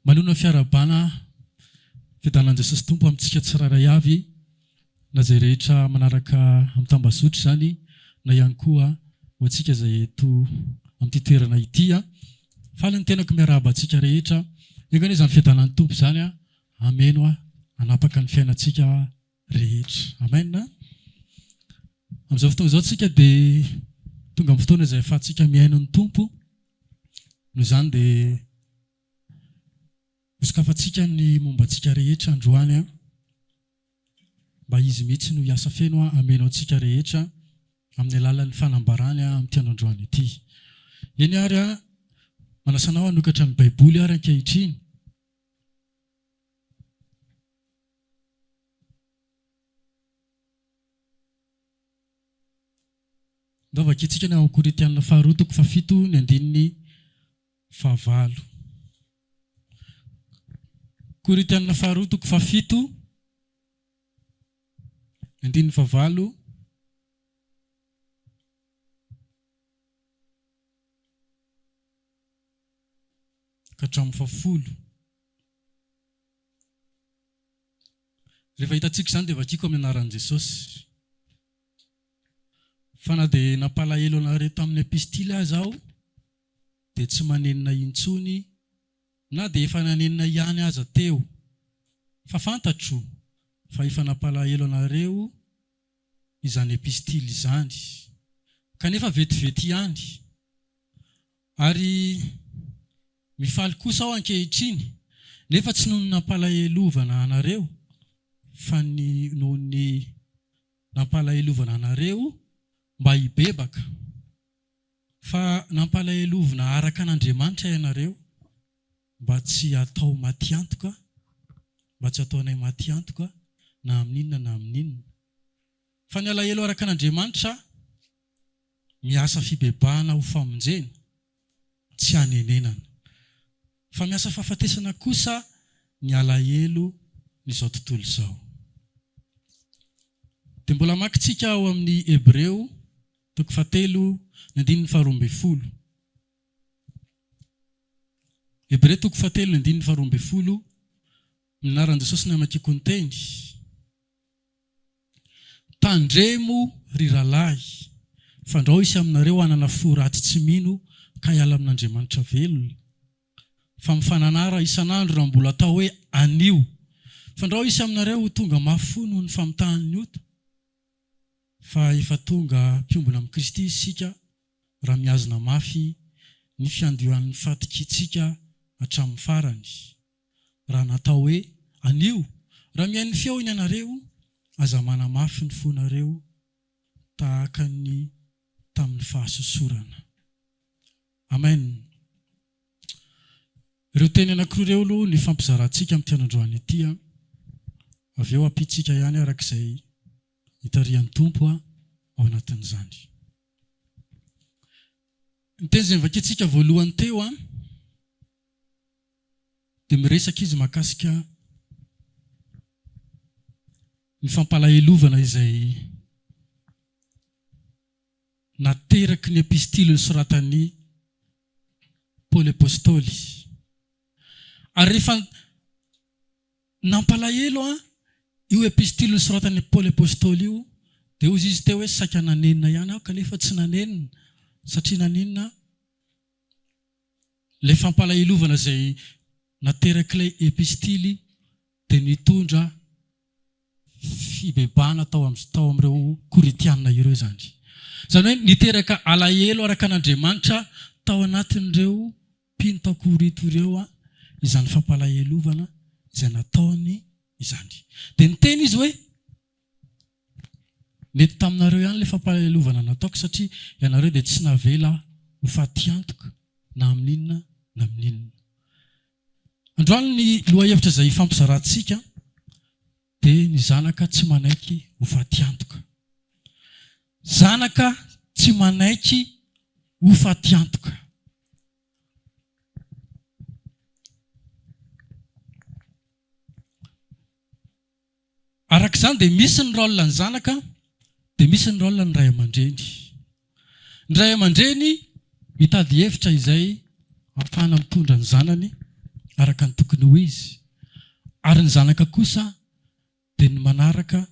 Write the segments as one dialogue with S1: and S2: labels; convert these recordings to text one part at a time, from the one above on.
S1: Manonona fiarahabana fiadanan'i Jesosy Tompo amintsika tsirairay avy na izay rehetra manaraka amin'ny tambazotra izany na ihany koa ho antsika izay eto amin'ity toerana ity. Faly ny tenako miarahaba antsika rehetra. Enga anie izany fiadanan'ny Tompo izany hameno hanapaka ny fiainantsika rehetra. Amen. Amin'izao fotoana izao tsika dia tonga amin'ny fotoana izay ahafahantsika mihaino ny Tompo. Noho izany dia hosokafantsika ny momba antsika rehetra androany mba Izy mihitsy no hiasa feno hameno antsika rehetra amin'ny alalan'ny fanambarany amin'ity andro androany ity. Eny ary, manasa anao hanokatra ny Baiboly ary ankehitriny. Ndao vakintsika ny ao Korintiana faharoa toko fahafito ny andininy fahavalo. Korintiana faharoa toko fahafito ny andininy fahavalo. Ka hatramin'ny fahafolo. Rehefa hitantsika izany dia vakiko amin'ny anaran'i Jesosy. Fa na dia nampalahelo anareo tamin'ny epistily aza aho, dia tsy manenina intsony, na dia efa nanenina ihany aza teo. Fa fantatro fa efa nampalahelo anareo izany epistily izany, kanefa vetivety ihany. Ary mifaly kosa aho ankehitriny, nefa tsy noho ny nampalahelovana anareo, fa ny noho ny nampalahelovana anareo mba hibebaka. Fa nampalahelovina araka an'Andriamanitra ianareo, mba tsy hatao matiantoka, mba tsy hataonay matiantoka na amin'inona na amin'inona. Fa ny alahelo araka an'Andriamanitra miasa fibebahana ho famonjena, tsy hanenenana. Fa miasa fahafatesana kosa ny alahelo n'izao tontolo izao. Dia mbola hamaky tsika ao amin'ny Hebreo toko fahatelo ny andininy faharoa ambin'ny folo. Hebreo toko fahatelo ny andininy faharoa ambin'ny folo, Amin'ny anaran'i Jesosy no hamakiako ny teny. Tandremo, ry rahalahy, fandrao hisy aminareo hanana fo ratsy tsy mino ka hiala amin'Andriamanitra velona. Fa mifananara isan'andro raha mbola atao hoe anio, fandrao hisy aminareo ho tonga mafy fo noho ny famitahan'ny ota. Fa efa tonga mpiombona amin'i Kristy isika raha mihazona mafy ny fiandohan'ny fatokiantsika hatramin'ny farany. Raha natao hoe, Anio, raha mihaino ny feony ianareo, aza manamafy ny fonareo tahaka ny tamin'ny fahasosorana. Amen. Ireo teny anankiroa ireo aloha no ifampizarantsika amin'ity androany ity. Avy eo ampiantsika ihany araka izay itarihan'ny Tompo ao anatin'izany. Ny teny izay novakintsika voalohany teo dia miresaka izy mahakasika ny fampalahelovana izay nateraky ny epistily nosoratan'i Paoly Apostoly. Ary rehefa nampalahelo io epistily nosoratan'i Paoly Apostoly io, dia hozy izy teo hoe saika nanenina ihany aho kanefa tsy nanenina, satria naninona? Ilay fampalahelovana izay naterak'ilay epistily dia nitondra fibebahana tao amin'ny tao amin'ireo Korintiana ireo izany. Izany hoe niteraka alahelo araka an'Andriamanitra tao anatin'ireo mpino tao Korinto ireo izany fampalahelovana izay nataony izany. Dia niteny izy hoe, Nety taminareo ihany ilay fampalahelovana nataoko satria ianareo dia tsy navela ho fatiantoka na amin'inona na amin'inona. Androany ny lohahevitra izay hifampizarantsika dia ny zanaka tsy manaiky ho fatiantoka. Zanaka tsy manaiky ho fatiantoka. Araka izany dia misy ny rôle ny zanaka dia misy ny rôle ny ray aman-dreny. Ny ray aman-dreny mitady hevitra izay ahafahana mitondra ny zanany. araka ny tokony ho izy, ary ny zanaka kosa dia ny manaraka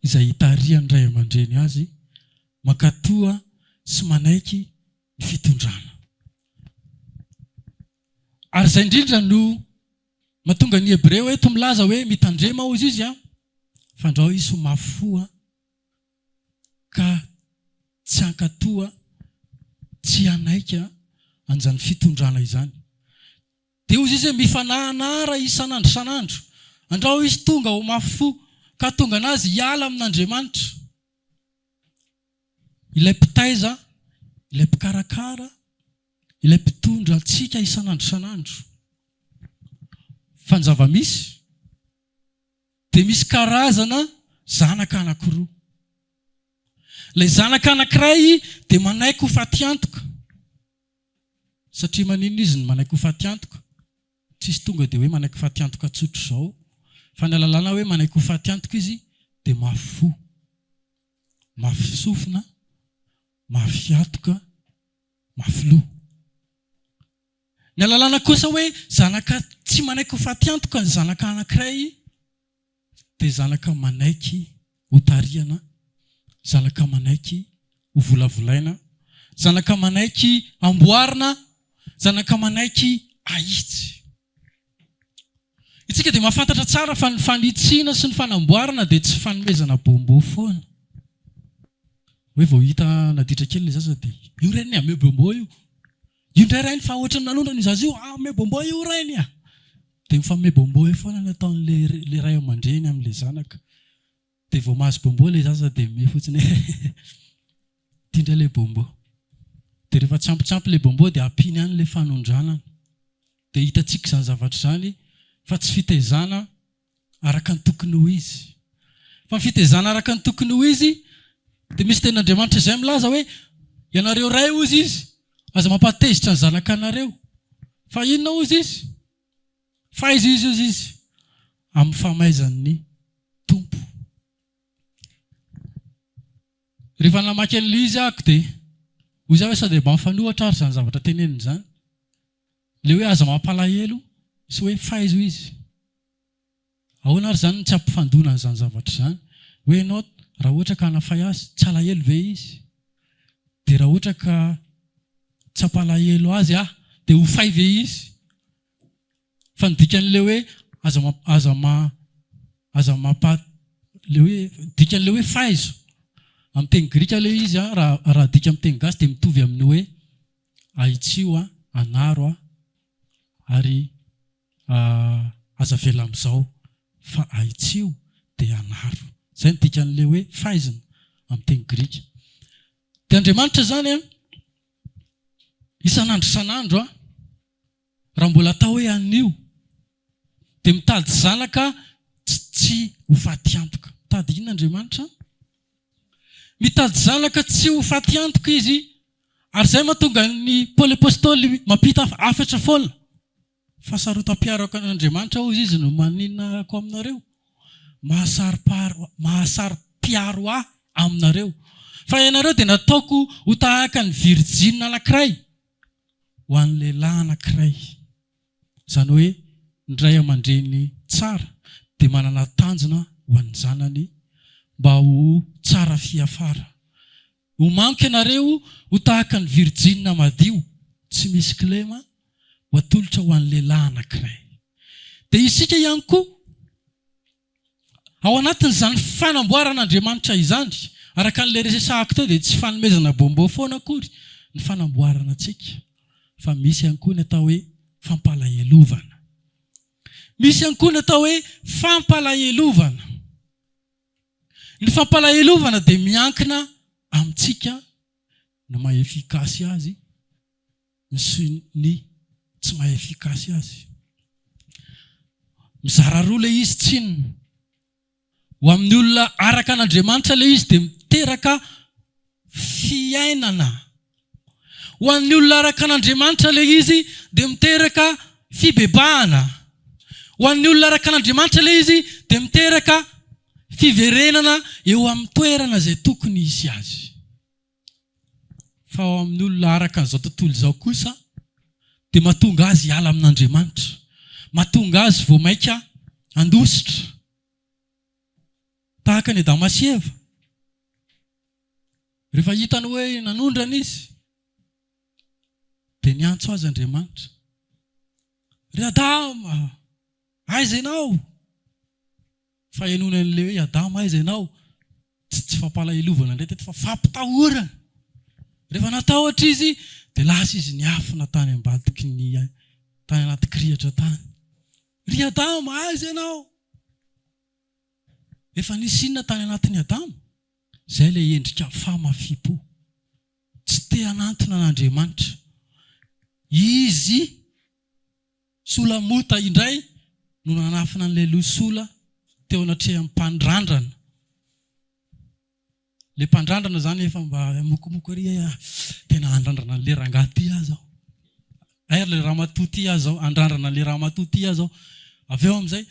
S1: izay itarihan'ny ray aman-dreny azy, mankatoa sy manaiky ny fitondrana. Ary izay indrindra no mahatonga ny Hebreo eto milaza hoe mitandrema hozy izy an, fandrao izy ho mafy fo an, ka tsy hankatoa, tsy hanaiky an'izany fitondrana izany. Dia hozy izy hoe mifanahanara isan'andro isan'andro, andrao izy tonga ho mafy fo, ka hahatonga an'azy hiala amin'Andriamanitra. Ilay mpitaiza, ilay mpikarakara, ilay mpitondra antsika isan'andro isan'andro. Fa ny zava-misy dia misy karazana zanaka anankiroa. Ilay zanaka anankiray dia manaiky ho fatiantoka. Satria maninona izy no manaiky ho fatiantoka? Tsisy tonga dia hoe manaiky fatiantoka tsotra izao. Fa ny alalana hoe manaiky ho fatiantoka izy dia mafy fo, mafy sofina, mafy hatoka, mafy loha. Ny alalana kosa hoe zanaka tsy manaiky ho fatiantoka ny zanaka anankiray dia zanaka manaiky ho tarihana, zanaka manaiky ho volavolaina, zanaka manaiky amboarina, zanaka manaiky ahitsy. Isika dia mahafantatra tsara fa ny fanitsiana sy ny fanamboarana dia tsy fanomezana bonbon foana. Hoe vao hita naditra kely ilay zaza dia io rainy ameo bonbon io. Io indray rainy fa ohatran'ny nanondrana io zaza io, ameo bonbon io rainy a! Dia mifanome bonbon eo foana ny ataon'ilay ray aman-dreny amin'ilay zanaka. Dia vao mahazo bonbon ilay zaza dia mihomehy fotsiny hoe ity indray ilay bonbon. Dia rehefa tsy ampy ilay bonbon dia ampiany ihany ilay fanondranana. Dia hitantsika izany zavatra izany fa tsy fitaizana araka ny tokony ho izy. Fa ny fitaizana araka ny tokony ho izy dia misy tenin'Andriamanitra izay milaza hoe ianareo ray hozy izy aza mampahatezitra ny zanakanareo. Fa inona hozy izy? Faizo izy hozy izy amin'ny famaizan'ny Tompo. Rehefa namaky an'ilay izy ahako dia hoy za hoe sao dia mba mifanohitra ary izany zavatra teneniny izany. Ilay hoe aza mampalahelo sy hoe faizo izy. Ahoana ary izany no tsy hampifandona an'izany zavatra izany? Hoe ianao raha ohatra ka hanafay azy, tsy halahelo ve izy? Dia raha ohatra ka tsy hampalahelo azy aho, dia ho fay ve izy? Fa ny dikan'ilay hoe aza aza ma aza mampa ilay hoe dikan'ilay hoe faizo amin'ny teny grika ilay izy an, raha raha adika amin'ny teny gasy dia mitovy amin'ny hoe ahitsio an, anaro an, ary Aza avela amin'izao fa ahitsio dia anaro. Izay no dikan'ilay hoe faizina amin'ny teny grika. Dia Andriamanitra izany an, isan'andro isan'andro an, raha mbola atao hoe anio, dia mitady zanaka tsy ho faty antoka. Mitady inona Andriamanitra? Mitady zanaka tsy ho faty antoka Izy, ary izay mahatonga ny Paoly Apostoly mampita hafatra foana. Fahasarotam-piarako an'Andriamanitra hozy izy no maninona ako aminareo? Mahasaro-piaro ahy aminareo. Fa ianareo dia nataoko ho tahaka ny virijina anankiray ho an'ny lehilahy anankiray. Izany hoe ny ray aman-dreny tsara dia manana tanjona ho an'ny zanany mba ho tsara fiafara. Ho manko ianareo ho tahaka ny virijina madio, tsy misy kilema, ho atolotra ho an'ny lehilahy anankiray. Dia isika ihany koa, ao anatin'izany fanamboaran'Andriamanitra izany, araka an'ilay resahako teo dia tsy fanomezana bonbon foana akory ny fanamboarana antsika, fa misy ihany koa ny atao hoe fampalahelovana. Misy ihany koa ny atao hoe fampalahelovana. Ny fampalahelovana dia miankina amintsika ny maha efficace azy sy ny tsy maha efficace azy. Mizara roa ilay izy tsinona. Ho amin'ny olona araka an'Andriamanitra ilay izy dia miteraka fiainana. Ho an'ny olona araka an'Andriamanitra ilay izy dia miteraka fibebahana. Ho an'ny olona araka an'Andriamanitra ilay izy dia miteraka fiverenana eo amin'ny toerana izay tokony hisy azy. Fa ao amin'ny olona araka an'izao tontolo izao kosa dia mahatonga azy hiala amin'Andriamanitra. Mahatonga azy vao mainka handositra. Tahaka an'i Adama sy Eva. Rehefa hitany hoe nanondrana izy, dia niantso azy Andriamanitra. Ry Adama, aiza ianao? Fahenoana an'ilay hoe Adama aiza ianao? Tsy tsy fampalahelovana indray teto fa fampitahorana. Rehefa natahotra izy dia lasa izy niafina tany ambadiky ny tany anaty kirihatra tany. Ry Adama aiza ianao? Efa nisy inona tany anatin'i Adama? Izay ilay endrika fahamafiam-po. Tsy te hanantona an'Andriamanitra. Izy Solamota indray no nanafina an'ilay loha sola teo anatrehan'ny mpandrandrana. Ilay mpandrandrana izany efa mba mokomoko ery hoe tena handrandrana an'ilay rangahy ity aho izao. Hay ary ilay ramatoa ity aho izao, handrandrana an'ilay ramatoa ity aho izao. Avy eo amin'izay,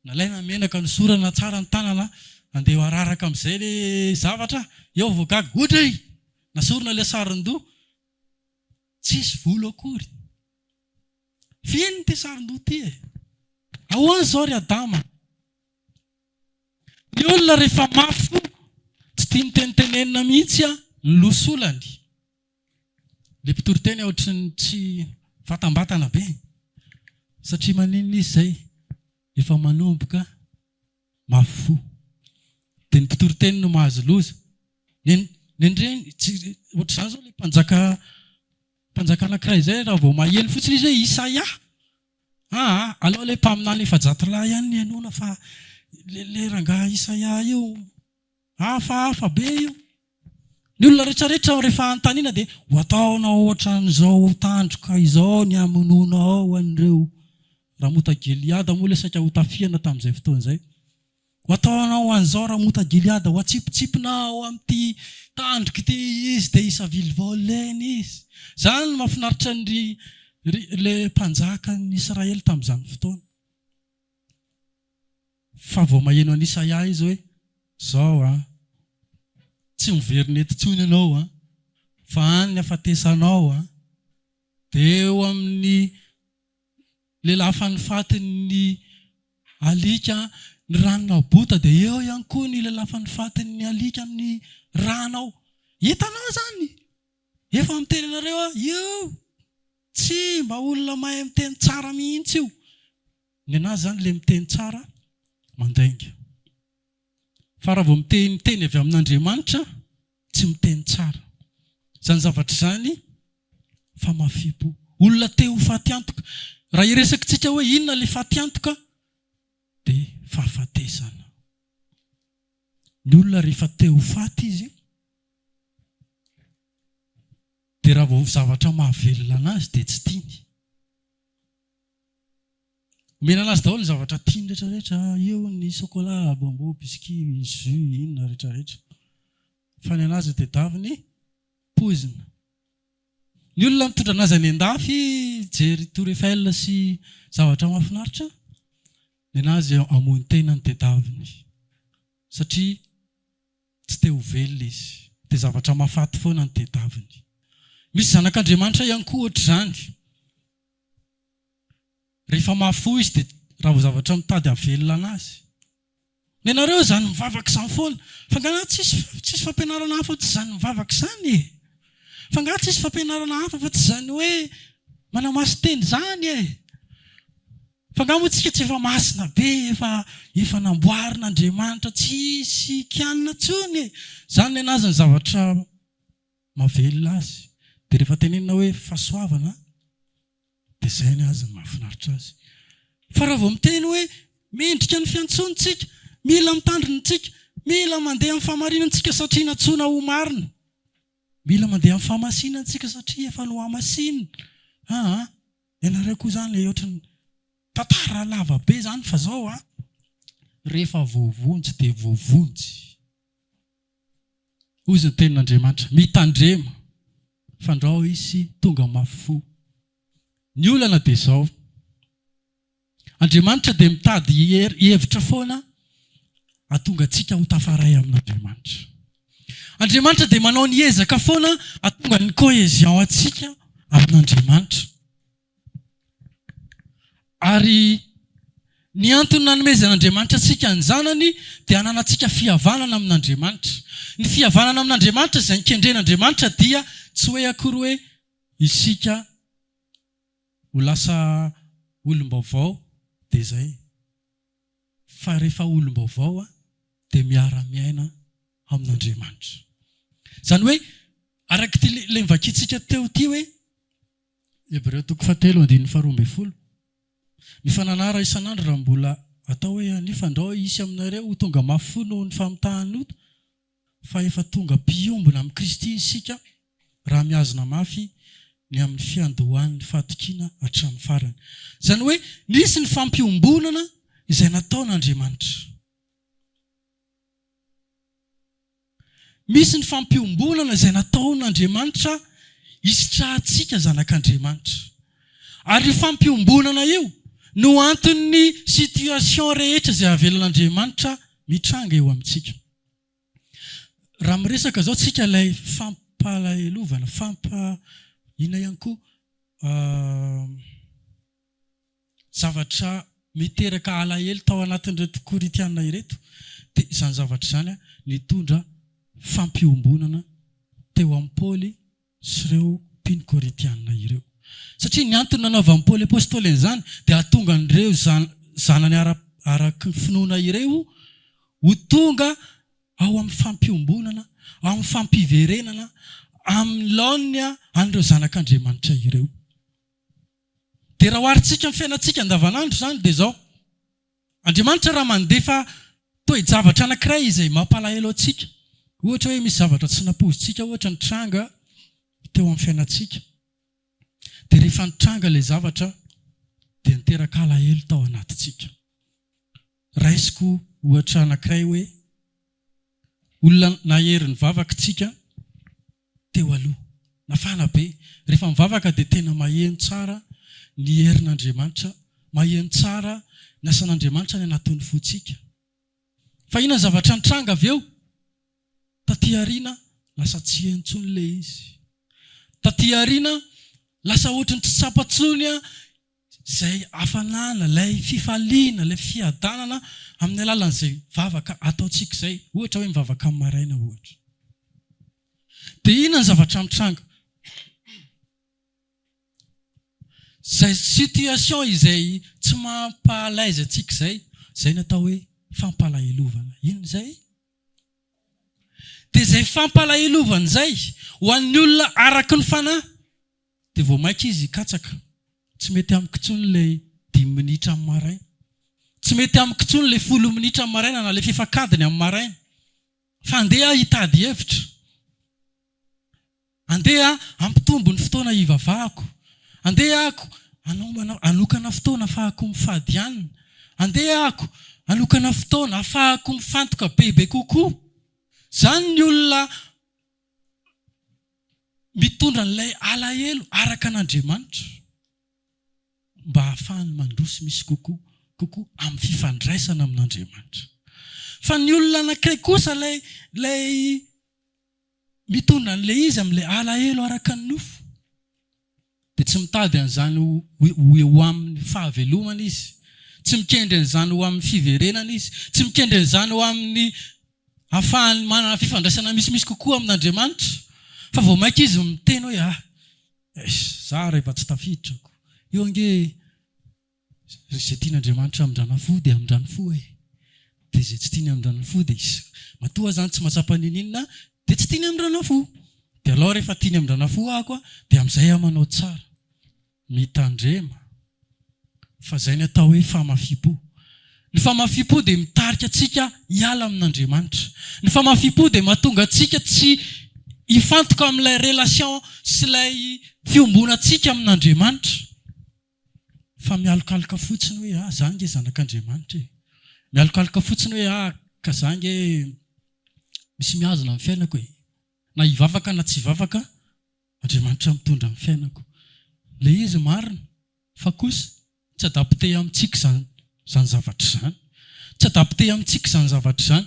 S1: nalaina ny menaka, nosorana tsara ny tanana, andeha ho araraka amin'izay ilay zavatra, eo vao gaga, odry! Nasorina ilay saron-doha, Tsisy volo akory. F'inona ity sarin-doha ity e? Ahoana izao ry Adama? Ny olona rehefa mafy fo, tsy tiany tenitenenina mihitsy ny loha solany. Ilay mpitoriteny ohatry ny tsy vatambatana be. Satria maninona izy izay? Efa manomboka mafy fo. Dia ny mpitoriteny no mahazo loza. Ny nendreny, tsy, ohatr'izany izao ilay mpanjaka, mpanjaka anankiray izay raha vao maheno fotsiny izy hoe Isaia, aa, aleo ilay mpaminany 400 lahy ihany no henoina fa ilay rangahy Isaia io, hafahafa be io. Ny olona rehetrarehetra rehefa anontaniana dia ho ataonao ohatran'izao tandroka izao ny hamonoanao an'ireo Ramota Gileada moa ilay saika hotafihana tamin'izay fotoana izay. Ho ataonao an'izao Ramota Gileada, ho atsipitsipina ao amin'ity tandroka ity izy dia hisavilivaolena izy. Izany no mahafinaritra an-dry ilay mpanjakan'ny Israely tamin'izany fotoana. Fa vao maheno an'i Isaia izy hoe, Izao an, tsy miverina eto intsony ianao an, fa any ny hafatesanao an, dia eo amin'ny lelafan'ny fatin'ny alika ny ran'i Nabota, dia eo ihany koa ny lelafan'ny fatin'ny alika ny ranao. Hitanao izany? Efa miteny anareo aho, io tsy mba olona mahay miteny tsara mihitsy io. Ny anazy izany ilay miteny tsara mandainga. Fa raha vao miteny teny avy amin'Andriamanitra tsy miteny tsara. Izany zavatra izany famafiam-po. Olona te ho faty antoka. Raha hiresakitsika hoe inona ilay faty antoka dia fahafatesana. Ny olona rehefa te ho faty izy dia raha vao zavatra mahavelona anazy dia tsy tiany. Omena anazy daholo ny zavatra tiany rehetra rehetra, eo ny chocolat, bonbon, biscuit, jus, inona rehetra rehetra. Fa ny anazy tedaviny poizina. Ny olona mitondra anazy any an-dafy hijery tour Eiffel sy zavatra mahafinaritra, ny anazy hamono tena no tedaviny. Satria tsy te ho velona izy. Dia zavatra mahafaty foana no tedaviny. Misy zanak'Andriamanitra ihany koa ohatr'izany. Rehefa mahafoy izy dia raha vao zavatra mitady hahavelona anazy. Nenareo izany mivavaka izany foana. Fa nga tsisy tsisy fampianarana hafa tsy izany mivavaka izany e? Fa nga tsisy fampianarana hafa fa tsy izany hoe manamasin-tena izany e? Fa nga moa tsika tsy efa masina be efa efa namboarin'Andriamanitra tsisy kianina intsony e? Izany nenazy ny zavatra mahavelona azy. Dia rehefa tenenina hoe fahasoavana Dia izay ny azy no mahafinaritra azy. Fa raha vao miteny hoe mendrika ny fiantsoana isika, mila mitandrina isika, mila mandeha amin'ny fahamarinana isika satria nantsoina ho marina. Mila mandeha amin'ny fahamasinana isika satria efa nohamasinina. Aa, ianareo koa izany ilay ohatran'ny tantara lava be izany fa izao an, rehefa voavonjy dia voavonjy. Hoy izy ny tenin'Andriamanitra, Mitandrema, fandrao hisy tonga mafy fo. Ny olana dia izao, Andriamanitra dia mitady hevitra foana hahatonga antsika ho tafaray amin'Andriamanitra. Andriamanitra dia manao ny ezaka foana hahatonga ny cohésion antsika amin'Andriamanitra. Ary ny antony nanomezan'Andriamanitra antsika ny Zanany dia hananantsika fihavanana amin'Andriamanitra. Ny fihavanana amin'Andriamanitra izay nikendren'Andriamanitra dia tsy hoe akory hoe isika ho lasa olom-baovao dia izay. Fa rehefa olom-baovao dia miara-miaina amin'Andriamanitra. Izany hoe araka ity ilay novakintsika teo ity hoe Hebreo toko fahatelo andininy faharoa ambin'ny folo. Mifananara isan'andro raha mbola atao hoe anio fandrao hisy aminareo ho tonga mafy fo noho ny famitahan'ny ota, fa efa tonga mpiombona amin'i Kristy isika raha mihazona mafy ny amin'ny fiandohan'ny fahatokiana hatramin'ny farany. Izany hoe nisy ny fampiombonana izay nataon'Andriamanitra. Misy ny fampiombonana izay nataon'Andriamanitra hisitrahantsika zanak'Andriamanitra. Ary io fampiombonana io no anton'ny situation rehetra izay avelan'Andriamanitra mitranga eo amintsika. Raha miresaka izao tsika ilay fampalahelovana, fampa inona ihany koa zavatra miteraka alahelo tao anatin'ireto Korintiana ireto, dia izany zavatra izany nitondra fampiombonana teo amin'i Paoly sy ireo mpino Korintiana ireo. Satria ny antony nanaovan'i Paoly Apostoly an'izany dia hahatonga an'ireo zanany araka ny finoana ireo ho tonga ao amin'ny fampiombonana, ao amin'ny fampiverenana amin'ny laoniny an'ireo zanak'Andriamanitra ireo. Dia raha oharintsika amin'ny fiainantsika andavanandro izany dia izao, Andriamanitra raha mandefa toe-javatra anankiray izay mampalahelo antsika, ohatra hoe misy zavatra tsy nampoizintsika ohatra nitranga teo amin'ny fiainantsika, dia rehefa nitranga ilay zavatra dia niteraka alahelo tao anatintsika. Raisiko ohatra anankiray hoe olona nahery nivavaka tsika teo aloha. Nafana be. Rehefa mivavaka dia tena maheno tsara ny herin'Andriamanitra, maheno tsara ny asan'Andriamanitra any anatin'ny fontsika. Fa inona ny zavatra nitranga avy eo? Taty aoriana lasa tsy heno intsony ilay izy. Taty aoriana lasa ohatry ny tsy tsapa intsony izay hafanana, ilay fifaliana, ilay fiadanana amin'ny alalan'izay vavaka ataontsika izay, ohatra hoe mivavaka amin'ny maraina ohatra. Dia inona ny zavatra mitranga? Izay situation izay tsy mampa à l'aise antsika izay, izay no atao hoe fampalahelovana. Inona izay? Dia izay fampalahelovana izay ho an'ny olona araka ny fanahy dia vao maika izy hikatsaka. Tsy mety amiko intsony ilay dimy minitra amin'ny maraina. Tsy mety amiko intsony ilay folo minitra amin'ny maraina na ilay fefak'adiny amin'ny maraina. Fa andeha aho hitady hevitra. Andeha aho hampitombo ny fotoana hivavahako. Andeha aho hanomana hanokana fotoana ahafahako mifady hanina. Andeha aho hanokana fotoana ahafahako mifantoka bebe kokoa. Izany ny olona mitondra an'ilay alahelo araka an'Andriamanitra mba hahafahany mandroso misy kokoa kokoa amin'ny fifandraisana amin'Andriamanitra. Fa ny olona anankiray kosa ilay ilay mitondra an'ilay izy amin'ilay alahelo araka ny nofo dia tsy mitady an'izany ho ho eo amin'ny fahavelomana izy, tsy mikendry an'izany ho amin'ny fiverenana izy, tsy mikendry an'izany ho amin'ny hahafahany manana fifandraisana misimisy kokoa amin'Andriamanitra, fa vao mainka izy miteny hoe ah, eish, za rehefa tsy tafiditra ko, io ange izay tian'Andriamanitra hamindrana fo dia hamindrany fo e, dia izay tsy tiany hamindrana fo dia izy, matoa aho zany tsy mahatsapa n'inon'inona dia tsy tiany hamindrana fo, dia alao rehefa tiany hamindrana fo aho dia amin'izay aho manao tsara. Mitandrema, fa izay ny atao hoe famafiam-po. Ny famafiam-po dia mitarika antsika hiala amin'Andriamanitra. Ny famafiam-po dia mahatonga antsika tsy hifantoka amin'ilay relation sy ilay fiombonantsika amin'Andriamanitra, fa mialokaloka fotsiny hoe ah, za nge zanak'Andriamanitra e. Mialokaloka fotsiny hoe ah, ka za nge misy mihazona amin'ny fiainako e. Na hivavaka na tsy hivavaka, Andriamanitra mitondra ny fiainako. Le izy marina fa kosa tsy adapter amintsika izany izany zavatra izany. Tsy adapter amintsika izany zavatra izany.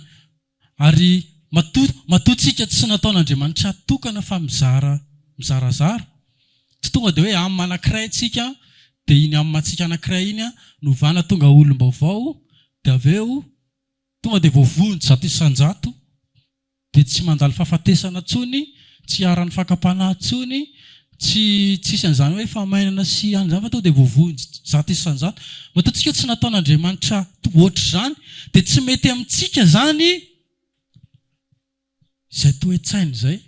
S1: Ary matoa matoa tsika tsy nataon'Andriamanitra tokana fa mizara mizarazara. Tsy tonga dia hoe âme anankiray tsika. Dia iny âme-ntsika anankiray iny novana tonga olom-baovao, dia avy eo tonga dia voavonjy 100%, dia tsy mandalo fahafatesana intsony, tsy iharan'ny fakam-panahy intsony, tsy tsisy an'izany hoe fahamainana sy an'izany fa tonga dia voavonjy 100%. Matoa tsika tsy nataon'Andriamanitra ohatr'izany dia tsy mety amintsika izany izay toe-tsaina izay.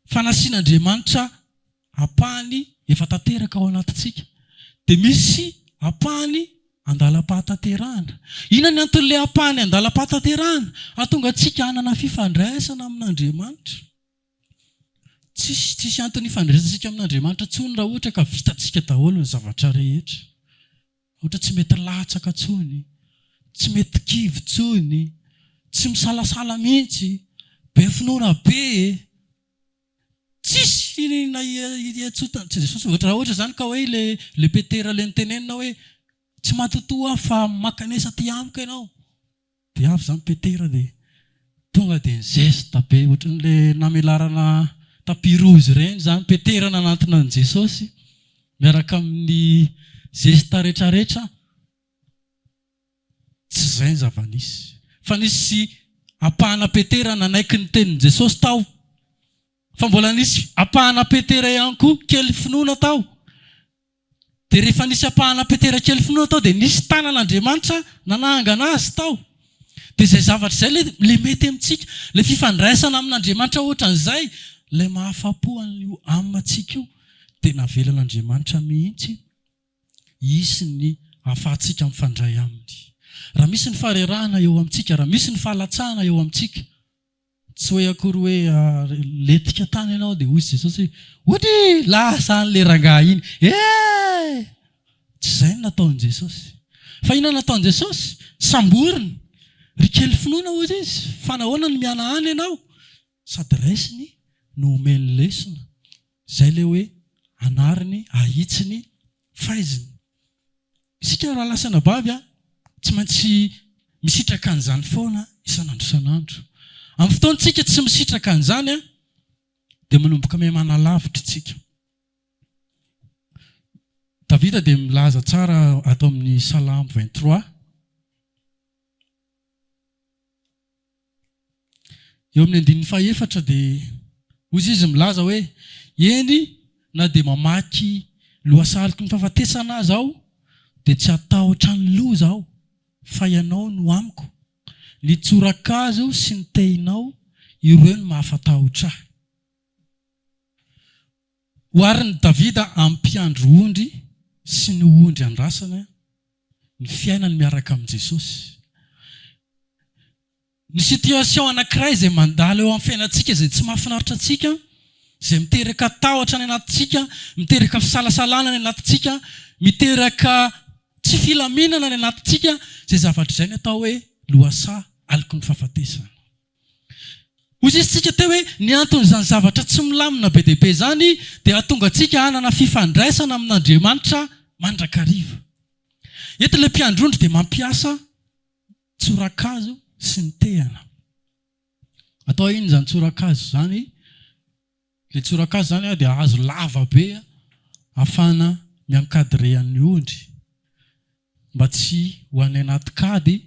S1: Fa nasian'Andriamanitra ampahany efa tanteraka ao anatintsika. Dia misy ampahany andalam-pahatanterahana. Inona ny anton'ilay ampahany andalam-pahatanterahana? Hahatonga antsika hanana fifandraisana amin'Andriamanitra. Tsisy, tsisy antony hifandraisantsika amin'Andriamanitra intsony raha ohatra ka vitantsika daholo ny zavatra rehetra. Ohatra tsy mety latsaka intsony, tsy mety kivy intsony, tsy misalasala mihitsy, be finoana be e! Tsisy na iantsoa tsy Jesosy ohatra raha ohatra izany ka hoe le le Petera le nitenenina hoe tsy matotoa aho fa mankanesa aty amiko ianao. Dia avy izany Petera dia tonga dia nizesta be ohatran'ilay namelarana tapis rouge ireny izany Petera nanantona an'i Jesosy miaraka amin'ny zesta retraretra. Tsy izay ny zava-nisy. Fa nisy ampahana Petera nanaiky ny tenin'i Jesosy tao. Fa mbola nisy ampahana Petera ihany koa kely finoana tao. Dia rehefa nisy ampahana Petera kely finoana tao dia nisy tanan'Andriamanitra nanangana azy tao. Dia izay zavatra izay ilay ilay mety amintsika. Ilay fifandraisana amin'Andriamanitra ohatran'izay, ilay mahafa-po an'io âme-ntsika io, dia navelan'Andriamanitra mihitsy. hisy ny ahafahantsika mifandray Aminy. Raha misy ny faharerahana eo amintsika, raha misy ny fahalatsahana eo amintsika, tsy hoe akory hoe lentika tany ianao dia hoy Jesosy hoe, Ody! Lasa any ilay rangahy iny. Eh! Tsy izay no nataon'i Jesosy. Fa inona no nataon'i Jesosy? Samboriny. Ry kely finoana, hoy Izy, fa nahoana no miala any ianao? Sady raisiny no omeny lesona. Izay ilay hoe anariny, ahitsiny, faiziny. Isika rahalahy sy anabavy a, tsy maintsy misitraka an'izany foana isan'andro isan'andro. Amin'ny fotoantsika tsy misitraka an'izany a, dia manomboka miha-manalavitra isika. Davida dia milaza tsara ato amin'ny Salamo 23. Eo amin'ny andininy fahefatra dia hoy izy milaza hoe, Eny, na dia mamaky lohasariky ny fahafatesana aza aho, dia tsy hatahotra ny loza aho, fa Ianao no amiko. Ny tsorakazo sy ny tehinao, ireo no mahafatahotra ahy. Oharin'i Davida amin'ny mpiandry ondry sy ny ondry andrasana ny fiainany miaraka amin'i Jesosy. Ny situation anankiray izay mandalo eo amin'ny fiainantsika izay tsy mahafinaritra antsika, izay miteraka tahotra any anatintsika, miteraka fisalasalana any anatintsika, miteraka tsy filaminana any anatintsika, izay zavatra izay ny atao hoe lohasaha aloky ny fahafatesana. Hoy isika teo hoe ny anton'izany zavatra tsy milamina be dia be izany dia hahatonga antsika hanana fifandraisana amin'Andriamanitra mandrakariva. Eto ilay mpiandry ondry dia mampiasa tsorakazo sy ny tehana. Atao inona izany tsorakazo izany? Ilay tsorakazo izany dia hazo lava be ahafahana mi-encadrer an'ny ondry mba tsy ho any anaty kady,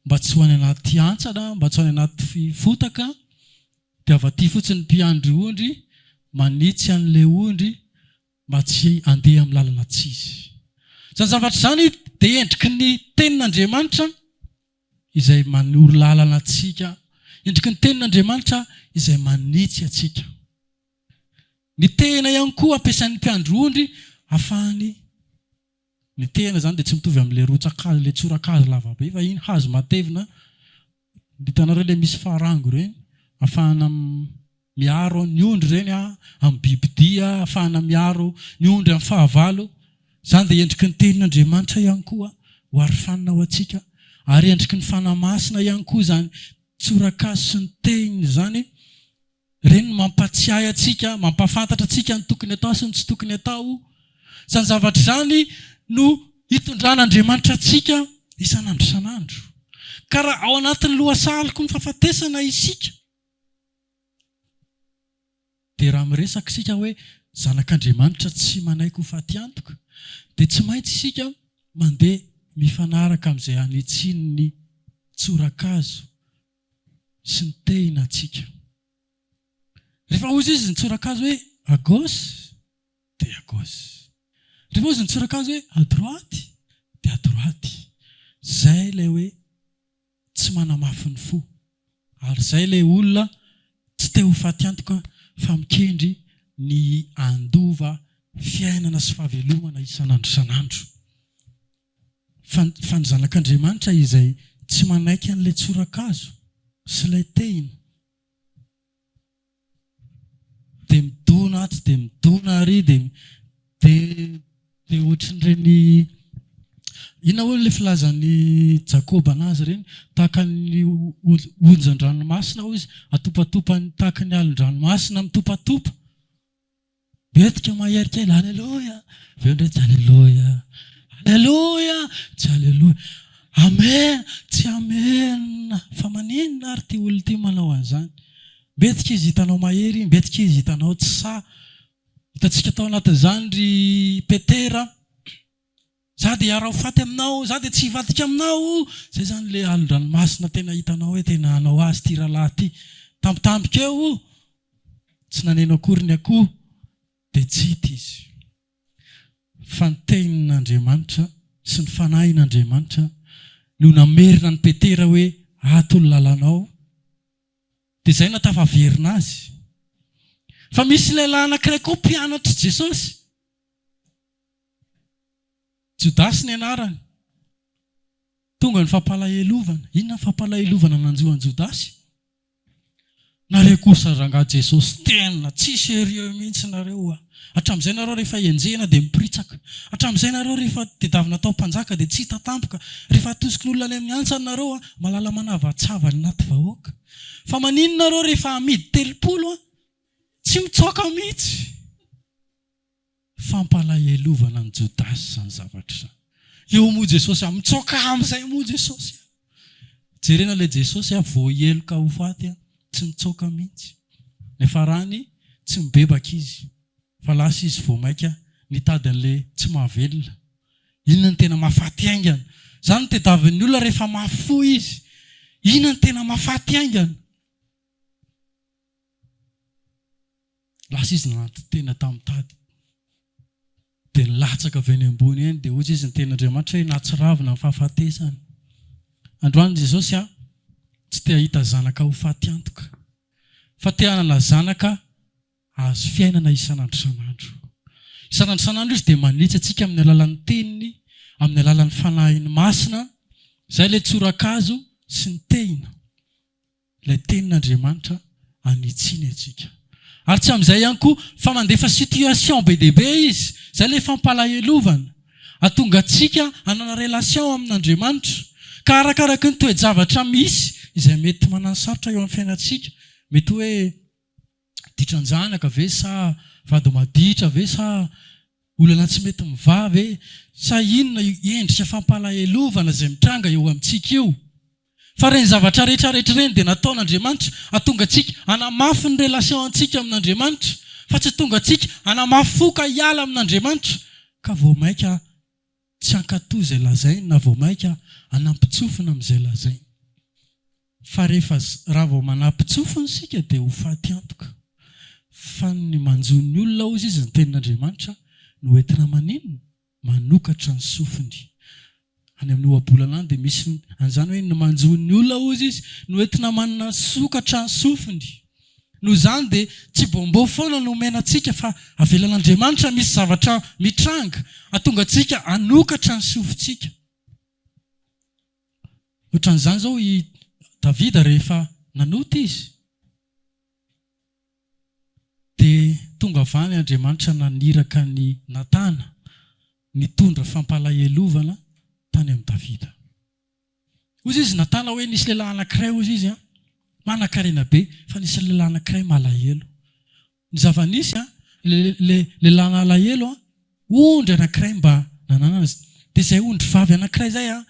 S1: mba tsy ho any anaty hantsana, mba tsy ho any anaty fotaka. Dia avy aty fotsiny ny mpiandry ondry manitsy an'ilay ondry mba tsy handeha amin'ny lalana tsy izy. Izany zavatra izany dia endriky ny tenin'Andriamanitra izay manoro lalana antsika, endriky ny tenin'Andriamanitra izay manitsy antsika. Ny tehina ihany koa ampiasain'ny mpiandry ondry ahafahany Ny tehina izany dia tsy mitovy amin'ilay rotsa-kazo, ilay tsorakazo lava be fa iny hazo matevina, hitanareo ilay misy farango ireny, ahafahana miaro ny ondry ireny amin'ny bibidia, ahafahana miaro ny ondry amin'ny fahavalo. Izany dia endriky ny tenin'Andriamanitra ihany koa ho arofanina ho antsika, ary endriky ny Fanahy Masina ihany koa izany tsorakazo sy ny tehina izany. Ireny no mampahatsiahy antsika, mampahafantatra antsika ny tokony atao sy ny tsy tokony atao. Izany zavatra izany no hitondran'Andriamanitra antsika isan'andro isan'andro. Ka raha ao anatin'ny lohasahaloky ny fahafatesana isika, dia raha miresaka isika hoe zanak'Andriamanitra tsy manaiky ho faty antoka, Dia tsy maintsy isika mandeha mifanaraka amin'izay anitsian'ny tsorakazo sy ny tehina antsika. Rehefa hozy izy ny tsorakazo hoe à gauche dia à gauche. Rehefa hozy ny tsorakazo hoe à droite dia à droite. Izay ilay hoe tsy manamafy ny fo. Ary izay ilay olona tsy te ho faty antoka fa mikendry ny handova fiainana sy fahavelomana isan'andro isan'andro. Fa fa ny zanak'Andriamanitra izay tsy manaiky an'ilay tsorakazo sy ilay tehina dia midona atsy dia midona ary dia dia dia ohatran'ireny inona hono ilay filazan'i Jakoba anazy ireny? Tahaka ny onjan-dranomasina hoy izy, atopatopany tahaka ny alon-dranomasina mitopatopa. Mbetika mahery kely, Aleloia! Avy eo indray tsy Aleloia! Aleloia! Tsy Aleloia! Amen! Tsy Amen! Fa maninona ary ity olona ity manao an'izany? Mbetika izy hitanao mahery, mbetika izy hitanao tsy sahy. Hitantsika tao anatin'izany ry Petera, Za dia hiara ho faty aminao, za dia tsy hivadika aminao. Zay zany le alon-dranomasina tena hitanao hoe tena hanao azy ity rahalahy ity. Tampotampoka eo, tsy naneno akory ny akoho dia tsy hita izy. Fa ny tenin'Andriamanitra sy ny fanahin'Andriamanitra no namerina an'i Petera hoe ato ny lalanao. Dia izay no tafaverina azy. Fa misy lehilahy anankiray koa mpianatr'i Jesosy. Jodasy ny anarany. Tonga ny fampalahelovana. Inona ny fampalahelovana nanjo an'i Jodasy? Nareo kosa rangaha Jesosy tena tsy sérieux mihitsy nareo a! Hatramin'izay nareo rehefa enjehina dia miporitsaka. Hatramin'izay nareo rehefa tedavina atao mpanjaka dia tsy hita tampoka. Rehefa atosiky ny olona any amin'ny hantsana nareo a, malala manavatsava ny anaty vahoaka. Fa maninona nareo rehefa amidy 30 a, tsy mitsoaka mihitsy? Fampalahelovana an'i Jodasy izany zavatra izany. Eo moa Jesosy a, mitsoaka amin'izay moa Jesosy a. Jerena ilay Jesosy a, voaheloka ho faty a, tsy nitsoaka mihitsy. Niafarany tsy mibebaka izy, fa lasa izy vao maika nitady an'ilay tsy mahavelona. Inona no tena mahafaty haingana? Izany no tediavin'ny olona rehefa mafy fo izy. Inona no tena mahafaty haingana? Lasa izy nananton-tena tamin'ny tady. Dia nilatsaka avy eny ambony eny, dia hoy izy ny tenin'Andriamanitra hoe nahatsiravina ny fahafatesany. Androany Jesosy a, tsy te hahita zanaka ho faty antoka, fa te hanana zanaka hahazo fiainana isan'andro isan'andro. Isan'andro isan'andro Izy dia manitsy antsika amin'ny alalan'ny teniny, amin'ny alalan'ny Fanahiny Masina, izay ilay tsorakazo sy ny tehina. Ilay tenin'Andriamanitra anitsiany antsika. Ary tsy amin'izay ihany koa fa mandefa situation be dia be izy, izay ilay fampalahelovana, hahatonga antsika hanana relation amin'Andriamanitra. Ka arakaraky ny toe-javatra misy izay mety mananosarotra eo amin'ny fiainantsika, mety hoe ditran-janaka ve sa vady maditra ve sa olana tsy mety mivaha ve sa inona io endrika fampalahelovana izay mitranga eo amintsika io. Fa ireny zavatra rehetra rehetra ireny dia nataon'Andriamanitra hahatonga antsika hanamafy ny relation antsika amin'Andriamanitra fa tsy hatonga antsika hanamafy fo ka hiala amin'Andriamanitra ka vao mainka tsy hankatò izay lazainy na vao mainka hanampin-tsofina amin'izay lazainy. Fa rehefa raha vao manampin-tsofina isika dia ho faty antoka. Fa ny manjo ny olona hozy izy ny tenin'Andriamanitra no entina maninona? Manokatra ny sofiny. Any amin'ny ohabolana any dia misy an'izany hoe ny manjo ny olona hozy izy no entina manasokatra ny sofiny. Noho izany dia tsy bonbon foana no omena antsika fa avelan'Andriamanitra misy zavatra mitranga hahatonga antsika hanokatra ny sofintsika. Ohatran'izany izao i Davida rehefa nanota izy dia tonga avy any Andriamanitra naniraka an'i Natana nitondra fampalahelovana tany amin'i Davida. Hozy izy Natana hoe nisy lehilahy anankiray hozy izy an, manankarena be, fa nisy lehilahy anankiray malahelo. Ny zava-nisy an, le le lehilahy nalahelo an, ondry anankiray mba nananany, dia izay ondry vavy anankiray izay an,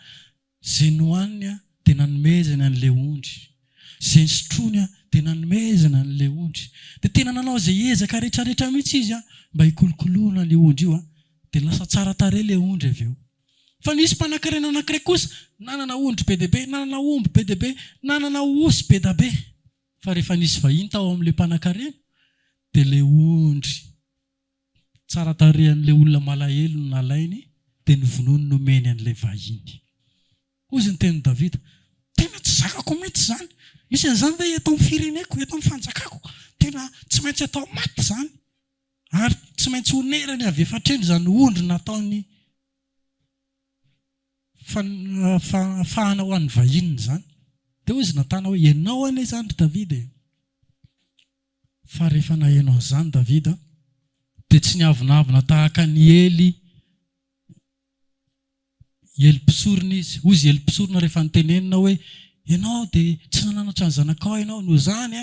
S1: izay nohaniny an, dia nanomezany an'ilay ondry, izay nisotroany an, dia nanomezany an'ilay ondry. Dia tena nanao izay ezaka rehetrarehetra mihitsy izy an, mba hikolokoloana an'io ondry io an. Dia lasa tsara tarehy ilay ondry avy eo. Fa nisy mpanankarena anankiray kosa nanana ondry be dia be, nanana omby be dia be, nanana osy be da be. Fa rehefa nisy vahiny tao amin'ilay mpanankarena, dia ilay ondry tsara tarehy an'ilay olona malahelo no nalainy, dia novonoiny nomeny an'ilay vahiny. Hoy izy ny tenin'i Davida, Tena tsy zakako mihitsy izany! Misy an'izany ve eto amin'ny fireneko, eto amin'ny fanjakako? Tena tsy maintsy atao maty izany! Ary tsy maintsy honerany avy efa hatreny izany ondry nataony fahana ho an'ny vahininy izany. Dia hoy izy Natana hoe, Ianao anie izany, ry Davida e! Fa rehefa naheno an'izany Davida, dia tsy niavonavona tahaka an'i Ely Ely mpisorona izy. Hoy izy Ely mpisorona rehefa notenenina hoe, Ianao dia tsy nananatra ny zanakao ianao, noho izany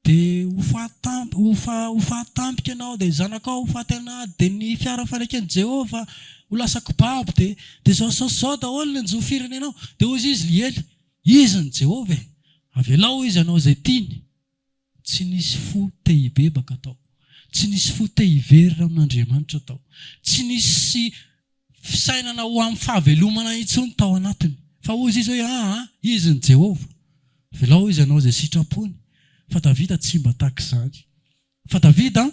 S1: dia ho faty ho ho faty tampoka ianao, dia ny zanakao ho faty an'ady, dia ny fiara faneken'i Jehovah ho lasa kibabo, dia dia izao sy izao sy izao daholo ny hanjo ny firenenao. Dia hoy izy Ely, Izy ny Jehovah e! Avelao izy hanao izay tiany. Tsy nisy fo te hibebaka tao. Tsy nisy fo te hiverina amin'Andriamanitra tao. Tsy nisy fisainana ho amin'ny fahavelomana intsony tao anatiny. Fa hoy izy hoe, Aa, izy ny Jehovah. Avelao izy hanao izay sitrapony. Fa Davida tsy mba tahaka izany. Fa Davida,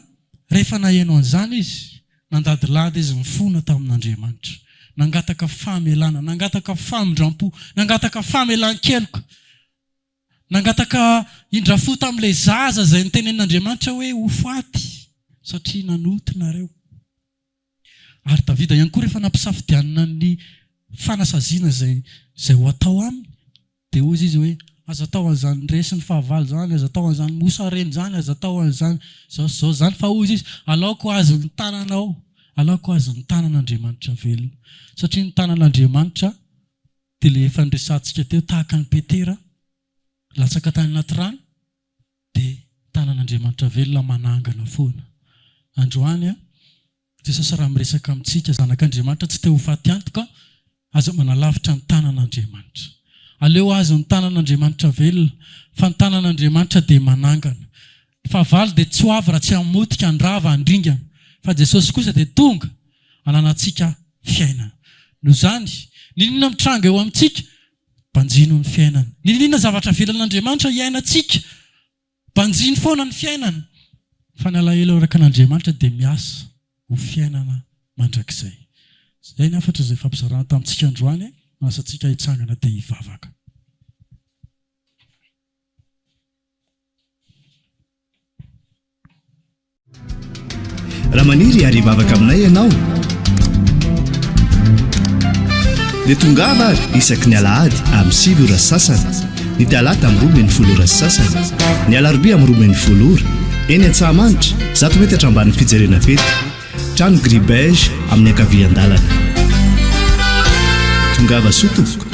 S1: rehefa naheno an'izany izy, nandadilady izy nifona tamin'Andriamanitra. Nangataka famelana, nangataka famindram-po, nangataka famelan-keloka. Nangataka indra-fo tamin'ilay zaza izay notenenin'Andriamanitra hoe ho faty satria nanota nareo. Ary Davida ihany koa rehefa nampisafidianina ny fanasaziana izay izay ho atao aminy dia hoy izy hoe aza atao an'izany resin'ny fahavalo izany, aza atao an'izany mosarena izany, aza atao an'izany izao sy izao izany fa hoy izy alaoko azon'ny tananao, alaoko azon'ny tanan'Andriamanitra velona. Satria ny tanan'Andriamanitra Dia ilay efa niresahantsika teo, tahaka an'i Petera latsaka tany anaty rano, dia tanan'Andriamanitra velona manangana foana. Androany, Jesosy raha miresaka amintsika, zanak'Andriamanitra tsy te ho faty antoka, aza manalavitra ny tanan'Andriamanitra. Aleo azy ny tanan'Andriamanitra velona, fa ny tanan'Andriamanitra dia manangana. Ny fahavalo dia tsy ho avy raha tsy hamotika, handrava, handringana. Fa Jesosy kosa dia tonga hananantsika fiainana. Noho izany, n'inon'inona mitranga eo amintsika, banjino ny fiainana. N'inon'inona zavatra avelan'Andriamanitra hiainantsika, banjino foana ny fiainana. Fa ny alahelo araka an'Andriamanitra dia miasa ho fiainana mandrakizay. Izay ny hafatra izay ifampizarana tamintsika androany. Manasa antsika hitsangana dia hivavaka.
S2: Raha maniry ary hivavaka aminay ianao dia tongava ary isaky ny alahady amin'ny 9 ora sasany, ny talata amin'ny 12 ora sasany, ny alarobia amin'ny 12 ora, eny Antsahamanitra, zato metatra ambanin'ny fijerena fety, trano gris beige amin'ny ankavian-dalana. Tongava soa tompoko.